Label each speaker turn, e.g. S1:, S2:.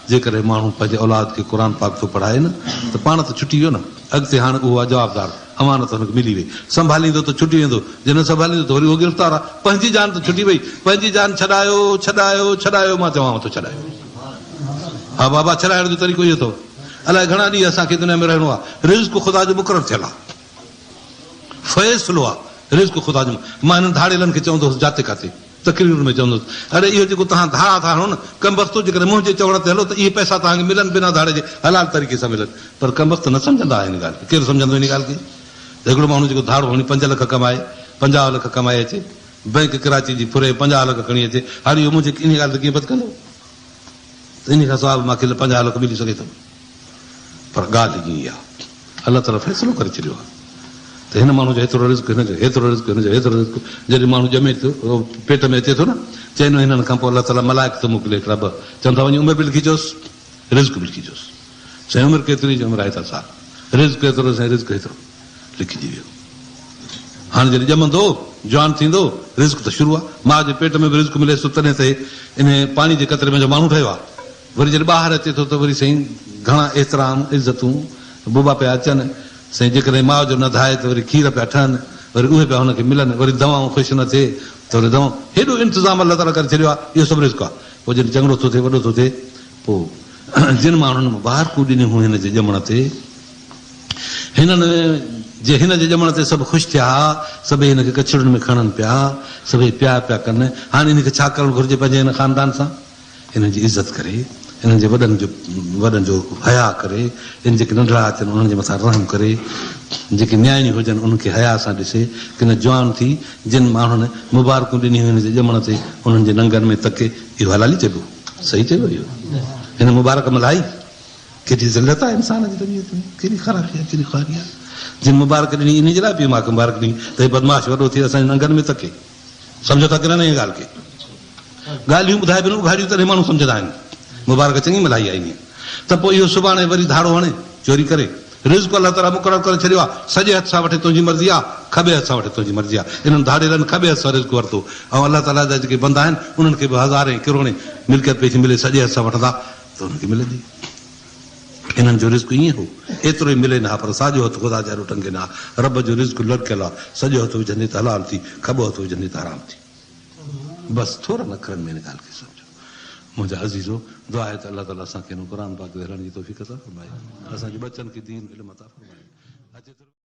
S1: جيڪڏهن ماڻهو پنهنجي اولاد کي قرآن پاڪ ٿو پڙهائي نه ته پاڻ ته ڇٽي ويو نه، اڳتي هاڻ اهو آ جوابدار، امانت هن کي ملي وئي. سنڀاليندو ته ڇٽي ويندو، جي نه سنڀاليندو ته وري اهو گرفتار آ. پنهنجي جان ته ڇٽي وئي، پنهنجي جان ڇڏايو، ڇڏايو، ڇڏايو، مان چوانو ٿو ڇڏايو. ها بابا ڇڏائڻ جو طريقو اهو اٿو. الائي گهڻا ڏينهن اسان کي دنيا ۾ رهڻو آ. رزق خدا جو مقرر ٿيل آ. فيصلو آ رزق خدا جو. مان هنن ڌاڙيلن کي چوندو هوس جاتي ڪاتي تقريرن ۾ چوندو هوس اڙي اهو جيڪو توهان ڌاڙا ٿا هڻو نه ڪمبختو جيڪڏهن منهنجي چوڻ تي هلو ته اهي پئسا توهان کي ملن بنا ڌاڙي جي حلال طريقي سان ملن پر ڪمبخت نه سمجهندا آهن ان ڳالهه کي ڪير سمجهندو ان ڳالهه کي ته هڪڙو ماڻهو جيڪو ڌاڙو هڻي پنج لک ڪمائي 50 لک ڪمائي اچي بئنڪ ڪراچي جي ڦري 50 لک کڻي اچي هاڻي اهو منهنجي ان ڳالهه تي ڪيئن بد ڪندو ته انهي کان سواء به مان کي 50 لک ملي سگهي ٿو پر ڳالهه ائين ئي آهي الله تعاليٰ فيصلو ڪري ڇڏيو آهي ته هن ماڻهو جو هيترو رزق هن جو هيترو رزق هن جو هيترو رزق جڏهن ماڻهو ڄمي ٿو پيٽ ۾ اچي ٿو نه چئن مهينن کان پوء الله تعاليٰ ملائڪ ٿو موڪلي هڪڙا ٻه چون ٿا وڃي عمر به لکي چوس رزق به لکي چوس سائين عمر ڪيتري عمر آهي ته سال رزق ايترو سائين رزق هيترو لکجي ويو هاڻي جڏهن ڄمندو جوان ٿيندو رزق ته شروع آهي ماء جي پيٽ ۾ به رزق مليس ٿو تڏهن ته ان پاڻي جي قطري ۾ جو ماڻهو ٺهيو آهي وري جڏهن ٻاهر اچي ٿو ته وري سائين گهڻا احترام، عزتون، بوبا پيا اچن، سائين جيڪڏهن ماء جو نه ڌائي ته وري کير پيا ٺهن، وري اهي پيا هن کي ملن، وري دوائون خوش نه ٿئي ته وري دوائون، هيڏو انتظام الله تعاليٰ ڪري ڇڏيو آهي، اهو سڀ رزق آهي. پوء جڏهن چڱڙو ٿو ٿئي، وڏو ٿو ٿئي، پوء جن ماڻهن مبارڪون ڏنيون هيون هن جي ڄمڻ تي، هنن جي هن جي ڄمڻ تي سڀ خوش ٿيا ها، سڀئي هن کي ڪڇڙين ۾ کڻن پيا، سڀئي پيار پيا ڪن، هاڻي هن کي ڇا ڪرڻ گهرجي پنهنجي هن خاندان سان؟ انهن جي عزت ڪري، انهن جي وڏن جو وڏن جو حياء ڪري، ان جيڪي ننڍڙا اچن انهن جي مٿان رحم ڪري، جيڪي نياڻيون هجن انهن کي حياء سان ڏسي، ڪن جوان ٿي جن ماڻهن مبارڪون ڏنيون هن جي ڄمڻ تي انهن جي ننگن ۾ تڪي، اهو حلالي چئبو؟ صحيح چئبو اهو؟ هن مبارڪ ملهائي؟ ڪيڏي ذلت آهي انسان جي طبيعت ۾ ڪيڏي خرابي آهي ڪيڏي خواري آهي، جن مبارڪ ڏني انهي جي لاء پيء ماء کي مبارڪ ڏني ته هي بدمعاش وڏو ٿي اسان جي ننگن ۾ تڪي. سمجهو ٿا ڪي نه انهيء ڳالهه کي؟ ڳالهيون ٻڌائبيون آهن اگهاڙيون تڏهن ماڻهو سمجهندا آهن. مبارڪ چڱي ملهائي آهي انهيء ته پوء اهو سڀاڻي وري ڌاڙو هڻي، چوري ڪري. رزق الله تعاليٰ مقرر ڪري ڇڏيو آهي. سڄي هٿ سان وٺي تنهنجي مرضي آهي، کٻي هٿ سان وٺي تنهنجي مرضي آهي. انهن ڌاڙيلن کٻي هٿ سان رزق ورتو ۽ الله تعاليٰ جا جيڪي بندا آهن انهن کي به هزارين ڪروڙين ملڪيت پئي ٿي ملي سڄي هٿ سان وٺندا ته انهن کي ملندي. انهن جو رزق ائين هو، ايترو ئي ملين ها، پر ساڄو هٿ خدا جي آڏو ٽنگين ها. رب جو رزق لڙڪيل آ، سڄو هٿ وجهندين ته حلال ٿي، کٻو هٿ وجهندين ته حرام ٿي. بس ٿورن اکرن ۾ ان ڳالهه کي سمجهو. منهنجا عزيزو! دعا آهي ته الله تعاليٰ اسان کي هن قرآن پاڪ تي هلڻ جي توفيق عطا فرمائي. اسان جي ٻچن کي دين علم عطا فرمائي. اچي ٿو.